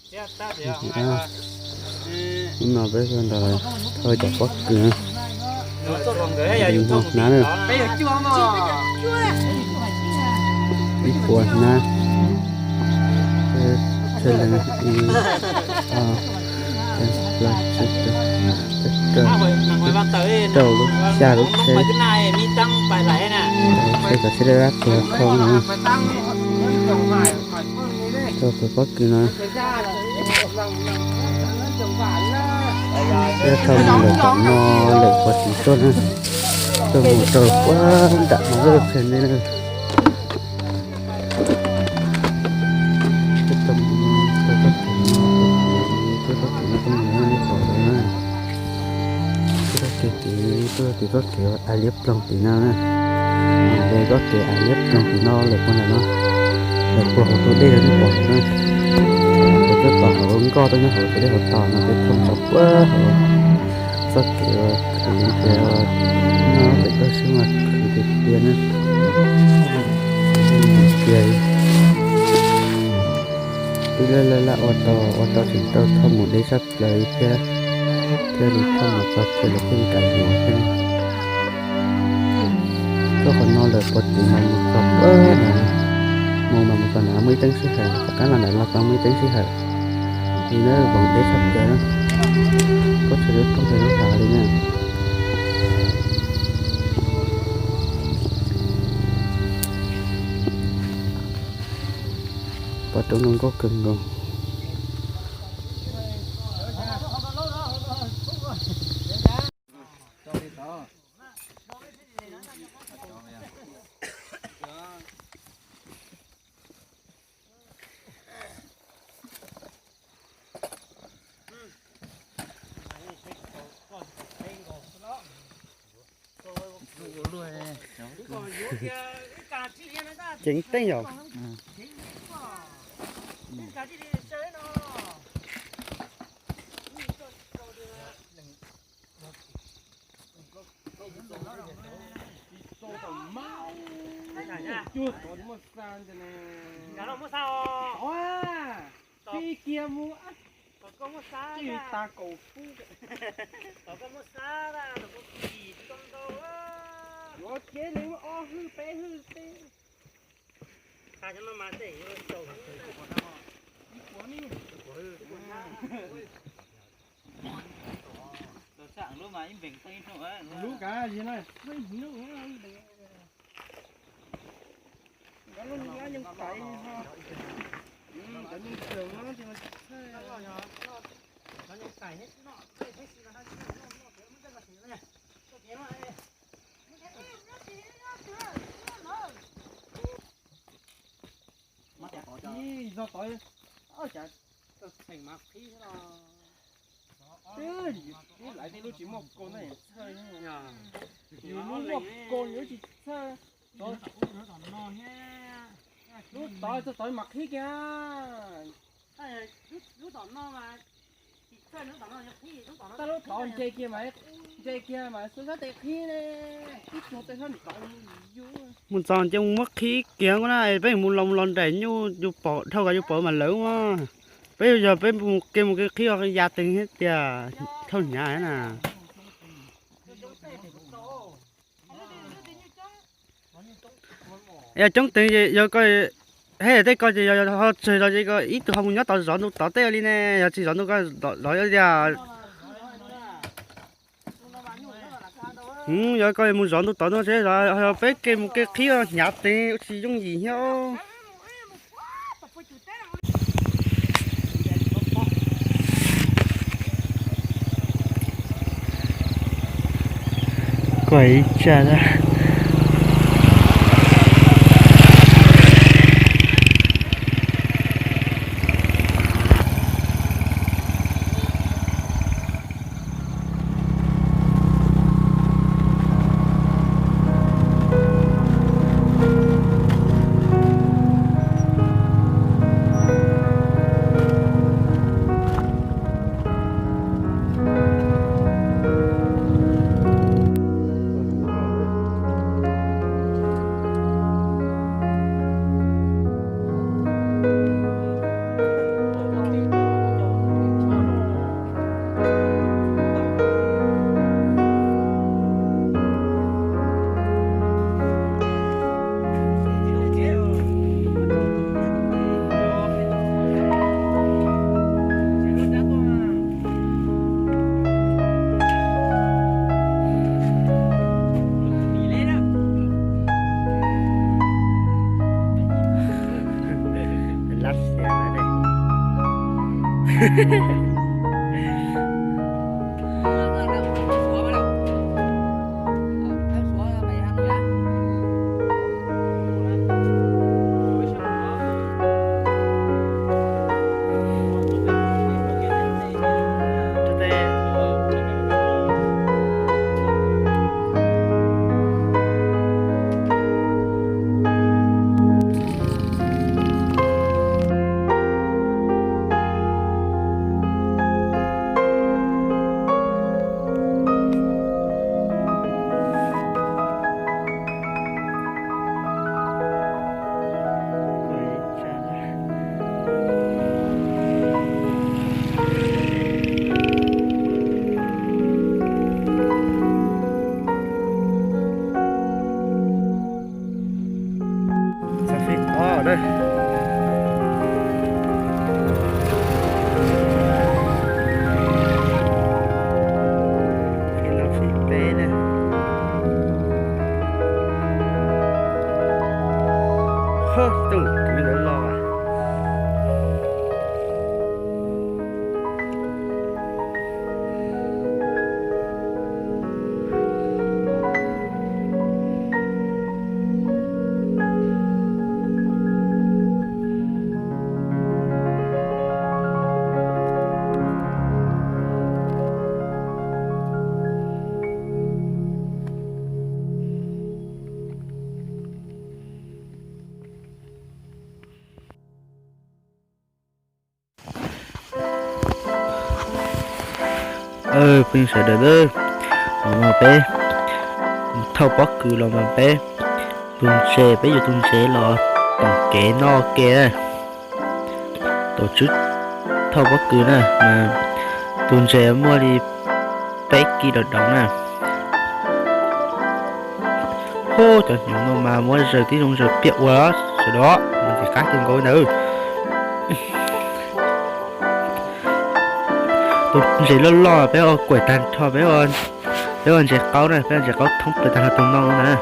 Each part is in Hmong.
Hnub no peb tuaj nrog thauj cov pob kws, hmo hnab na. Ib puas hnab, tsawg leeg, ib, ob, peb, plaub, tsib, rau, rau lub, xya lub tsheb, lub tsheb cov tsheb dab dab tuag khau no. Rau tus pob kws no. Peb thauj mus lawm tom no lawm puag tim tuaj na, tuaj mus rau puag nram no lawm qhia nej na. Peb tuaj mus, tuaj txoj kev no, tuaj txoj kev no tuaj mus nej pom lawm na. Tuaj txoj kev tid, tuaj tim txoj kev av liab ploog tim no na. Ces txoj kev av liab ploog tim no lawm puag nram no, lawm puag hauv tus dej no nej pom na. Ces peb pom hauv nkoj tuaj nyob hauv tus dej hauv tos no peb thauj mus rau puag hauv txoj kev khwv tias no pem toj siab mas khwv tiag tiag na. Tiag, twb laj laj laj ua tau, ua tau tseem tau thauj mus deb sab plaws li thiab, thiaj li thauj mus txog kiag lawv thiaj li kam yuav thiab. Tuaj qhov no lawm puag tim mas mus txog puag nram, mus mas mus txog nram muaj ib teeb sij hawm, tom qab los nram los txog muaj ib teeb sij hawm li na, voos deb sab plaws na. Koj tsis lub poob rau lub hav li na. Pom roob no nkauj kawg nkaus. Ceev teeb yom. Cuag tod muaj xa ntawm ne. Tib kiag mus, tib tas kaum fub. Yuav kev li ob hwj peb hwj peb. Lub kav zig na. Nkawd lub lab nyoog tais ho, cov nyoog tsawg no ces mas tsis txhawj. Ib zog tod, cas txheem mas qhib los. Twb laiv tej lub tsis muaj kau na txhawj, yus lub muaj kau yus tsis txhawj. Lub tod txog tod mas qhib kiag. Lub tod nce kiag mas, nce kiag mas xub sab tes qhib ne, ib tug tes sab ntawd. Mus txog ces mus muab qhib kiag na, peb mus los mus los nraim nyuj yus pom dhau ko yus pom mas lawv mas. Peb yog peb mus ke mus ke qhib ya teeg thiab tias thauj hnyav na. Yog coob teeg yog ko, hej tej ko ces yog ho tsawg zog ces ko ib tug ho mus nyob tod zov ntu tod tej li ne, yog tsis zov ntu ko zov tias. Yog ko mus zov ntu tod no, yog peb ke mus ke qhib hnyav teeg tsis yooj yim thiab. Kuaj ib tsam na. Xav fij qhov na. Fij no fij peb na. Hov, tus kwv ntawd los as. Phooj ywg sawv daws, los mas peb thauj pob kws los mas peb tus ntses, peb yuav tus ntses los toom kev noj ke. Tus tswv thauj pob kws na, tus ntses muaj li peb kis dawm dawm na. Hov, cov hnyuv no mas muab zaws tib zoo zaws piam ua sawv daws, mas ntxim qab kawg nkaus ntawd. Tus ntses loj loj peb ua kuam tag nrho, peb, peb ua ntses qaub na, peb ua ntses qaub thoob plaws tag nrho tus no na.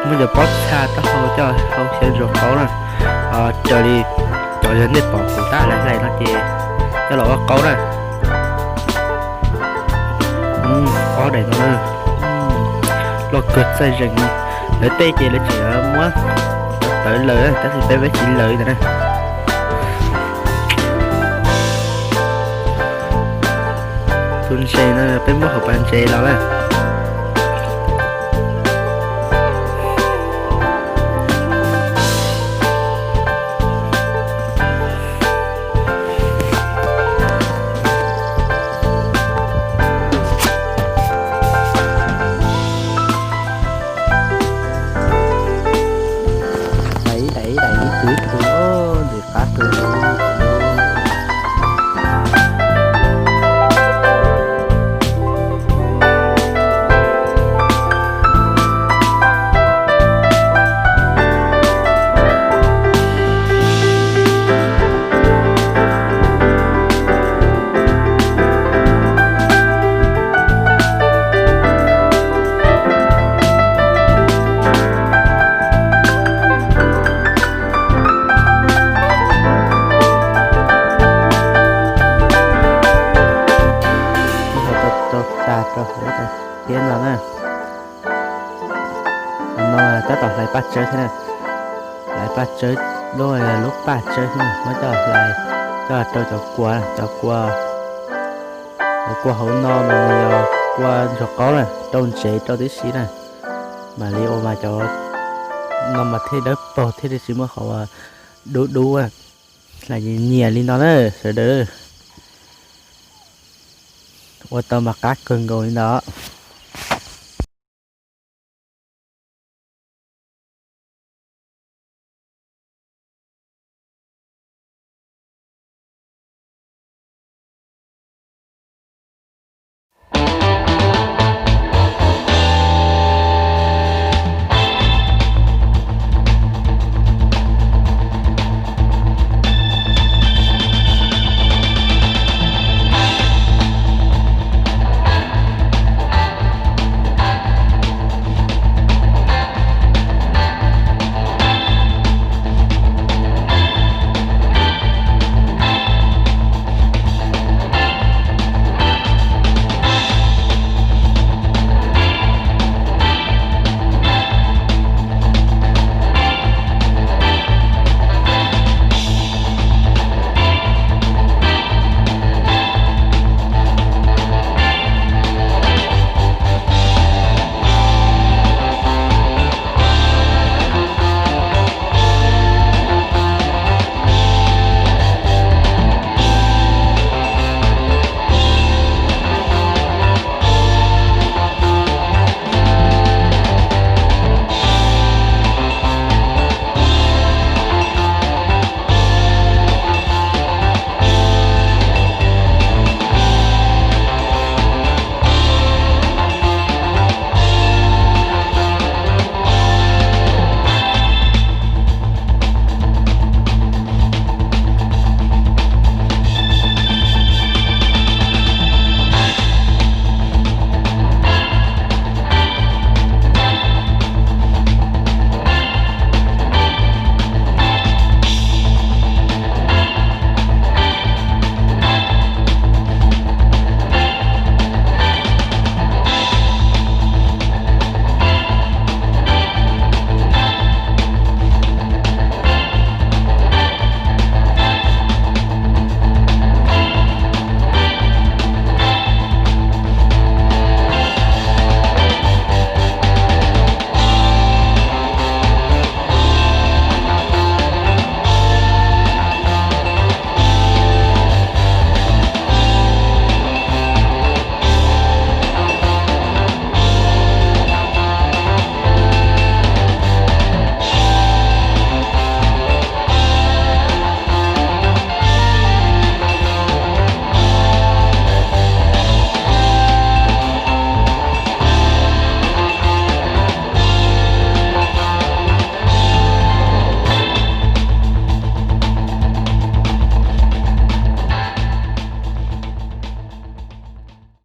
Muab cov pob txha taub hau coj hau xyaw ntsuas qaub na, raws li cov yog nej pom kuv tab lawv hlais no ces coj los ua qaub na. Ob daim no loj kawg txaij zeeg, lawv tej ces lawv tseem muab tawv lawm tab sis peb peb tsis lawv ntawd na. Tus ntses no peb muab hauv pas ntses los na. Daim ib daim ib daim ib tug ib tug, ntxim qab kawg nkaus. Tau tag rau hauv ib tag tiab no na. No tab tom hlais paj tsawb thiab na. Hlais paj tsawb, lub, lub paj tsawb thiab na, muab coj hlais, coj rau cov kua, cov kua, cov kua hauv no mas nws yog kua ntsuag qaub na, rau ntsev rau tib si na. Mam li ua mas cov no mas thiaj dawb paug thiaj li tsis muaj qhov dub dub, hlais nyias nyias li no na sawv daws. Ua tau mas qab kawg nkaus li ntawd.